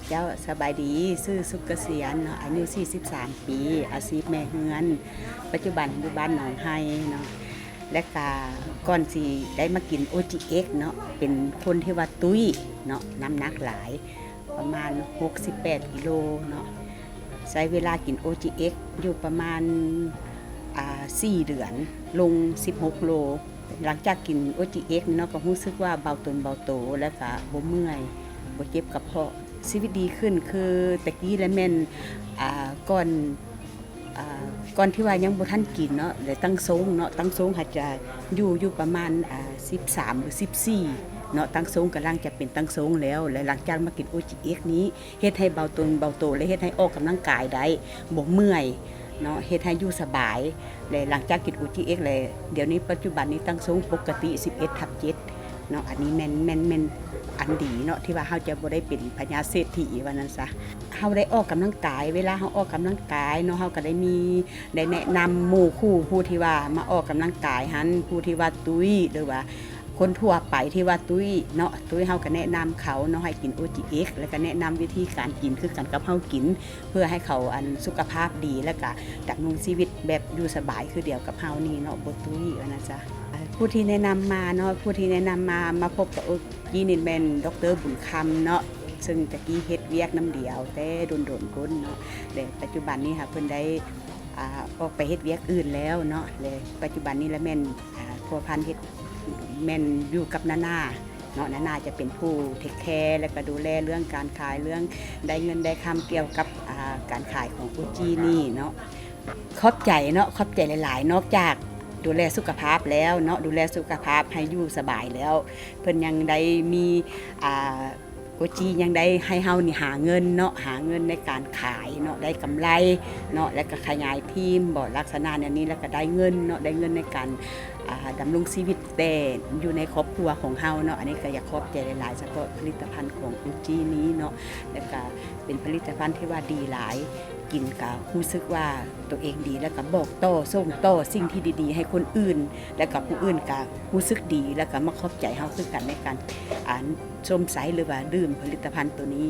ເຈົ້າ ສະບາຍດີ ຊື່ ສຸກກະສຽນ ເນາະ ອາຍຸສີ່ສິບສາມປີ ອາຊີບແມ່ເຮືອນ ປັດຈຸບັນຢູ່ບ້ານໜອງໄຮ່ເນາະ ແລະກະກ່ອນຊິໄດ້ມາກິນໂອຈີເອັກເນາະ ເປັນຄົນທີ່ວ່າຕຸ້ຍເນາະ ນ້ຳໜັກຫຼາຍ ປະມານຫົກສິບແປດກິໂລເນາະ ໃຊ້ເວລາກິນໂອຈີເອັກຢູ່ປະມານ ອ່າ ສີ່ເດືອນ ລົງສິບຫົກໂລ. ຫຼັງຈາກກິນໂອຈີເອັກນີ້ເນາະ ກໍຮູ້ສຶກວ່າເບົາຕົນເບົາໂຕ ແລ້ວກະບໍ່ເມື່ອຍ ບໍ່ເຈັບກະເພາະ ຊີວິດດີຂຶ້ນ ຄືແຕ່ກີ້ລະແມ່ນ ອ່າ ກ່ອນ ອ່າ ກ່ອນທີ່ວ່າຍັງບໍ່ທັນກິນເນາະ ແລະຕັ້ງຊົງເນາະ ຕັ້ງຊົງຫາກຈະຢູ່ ຢູ່ປະມານ ອ່າ ສິບສາມ ຫຼື ສິບສີ່ເນາະ ຕັ້ງຊົງກຳລັງຈະເປັນຕັ້ງຊົງແລ້ວ ແລະຫຼັງຈາກມາກິນໂອຈີເອັກນີ້ ເຮັດໃຫ້ເບົາຕົນເບົາໂຕ ແລະເຮັດໃຫ້ອອກກຳລັງກາຍໄດ້ ບໍ່ເມື່ອຍເນາະ ເຮັດໃຫ້ຢູ່ສະບາຍ ແລະຫຼັງຈາກກິນໂອຈີເອັກແລ້ວ ດຽວນີ້ປັດຈຸບັນນີ້ຕັ້ງຊົງປົກກະຕິສິບເອັດທັບເຈັດເນາະ ອັນນີ້ແມ່ນ ແມ່ນ ແມ່ນອັນດີເນາະ ທີ່ວ່າເຮົາຈະບໍ່ໄດ້ເປັນພະຍາດເສດຖີວ່າຊັ້ນຊະ. ເຮົາໄດ້ອອກກຳລັງກາຍ ເວລາເຮົາອອກກຳລັງກາຍເນາະ ເຮົາກໍໄດ້ມີ ໄດ້ແນະນຳໝູ່ຄູ່ຜູ້ທີ່ວ່າມາອອກກຳລັງກາຍຫັ້ນ ຜູ້ທີ່ວ່າຕຸ້ຍ ຫຼືວ່າ ຄົນທົ່ວໄປທີ່ວ່າຕຸ້ຍເນາະ ຕຸ້ຍເຮົາກໍແນະນຳເຂົາເນາະ ໃຫ້ກິນໂອຈີເອັກ ແລ້ວກໍແນະນຳວິທີການກິນຄືກັນກັບເຮົາກິນ ເພື່ອໃຫ້ເຂົາ ອັນ ສຸຂະພາບດີ ແລ້ວກໍດຳລົງຊີວິດແບບຢູ່ສະບາຍຄືດຽວກັບເຮົານີ້ເນາະ ບໍ່ຕຸ້ຍວ່າຊັ້ນຊະ. ຜູ້ທີ່ແນະນຳມາເນາະ ຜູ້ທີ່ແນະນຳມາ ມາພົບກັບໂອຈີນີ້ແມ່ນ ດອກເຕີ ບຸນຄຳ ເນາະ ເຊິ່ງແຕ່ກີ້ເຮັດວຽກນຳດຽວແຕ່ດົນໆ ພຸ້ນເນາະ ແລະປັດຈຸບັນນີ້ຫາເພິ່ນໄດ້ ອ່າ ອອກໄປເຮັດວຽກອື່ນແລ້ວເນາະ ແລະປັດຈຸບັນນີ້ລະແມ່ນ ອ່າ ພົວພັນເຮັດ ແມ່ນຢູ່ກັບນານາເນາະ ນານາຈະເປັນຜູ້ເທກແຄ ແລະກະດູແລເລື່ອງການຂາຍ ເລື່ອງໄດ້ເງິນໄດ້ຄຳກ່ຽວກັບ ອ່າ ການຂາຍຂອງໂອຈີນີ້ເນາະ. ຂອບໃຈເນາະ ຂອບໃຈຫຼາຍໆ ນອກຈາກດູແລສຸຂະພາບແລ້ວເນາະ ດູແລສຸຂະພາບໃຫ້ຢູ່ສະບາຍແລ້ວ ເພິ່ນຍັງໄດ້ມີ ອ່າ ໂອຈີຍັງໄດ້ໃຫ້ເຮົານີ້ຫາເງິນເນາະ ຫາເງິນໃນການຂາຍເນາະ ໄດ້ກຳໄລເນາະ ແລ້ວກໍຂະຫຍາຍທີມບໍ ລັກສະນະແນວນີ້ ແລ້ວກໍໄດ້ເງິນເນາະ ໄດ້ເງິນໃນການ ອ່າ ດຳລົງຊີວິດແຕ່ຢູ່ໃນຄອບຄົວຂອງເຮົາເນາະ. ອັນນີ້ກໍຢາກຂອບໃຈຫຼາຍໆ ສະເພາະຜະລິດຕະພັນຂອງອູຈີນີ້ເນາະ ແລ້ວກໍເປັນຜະລິດຕະພັນທີ່ວ່າດີຫຼາຍ ກິນກໍຮູ້ສຶກວ່າໂຕເອງດີ ແລ້ວກໍບອກຕໍ່ ສົ່ງຕໍ່ສິ່ງທີ່ດີໆໃຫ້ຄົນອື່ນ ແລ້ວກໍຜູ້ອື່ນກໍຮູ້ສຶກດີ ແລ້ວກໍມາຂອບໃຈເຮົາຄືກັນໃນການ ອ່າ ຊົມໃຊ້ ຫຼືວ່າດື່ມຜະລິດຕະພັນໂຕນີ້.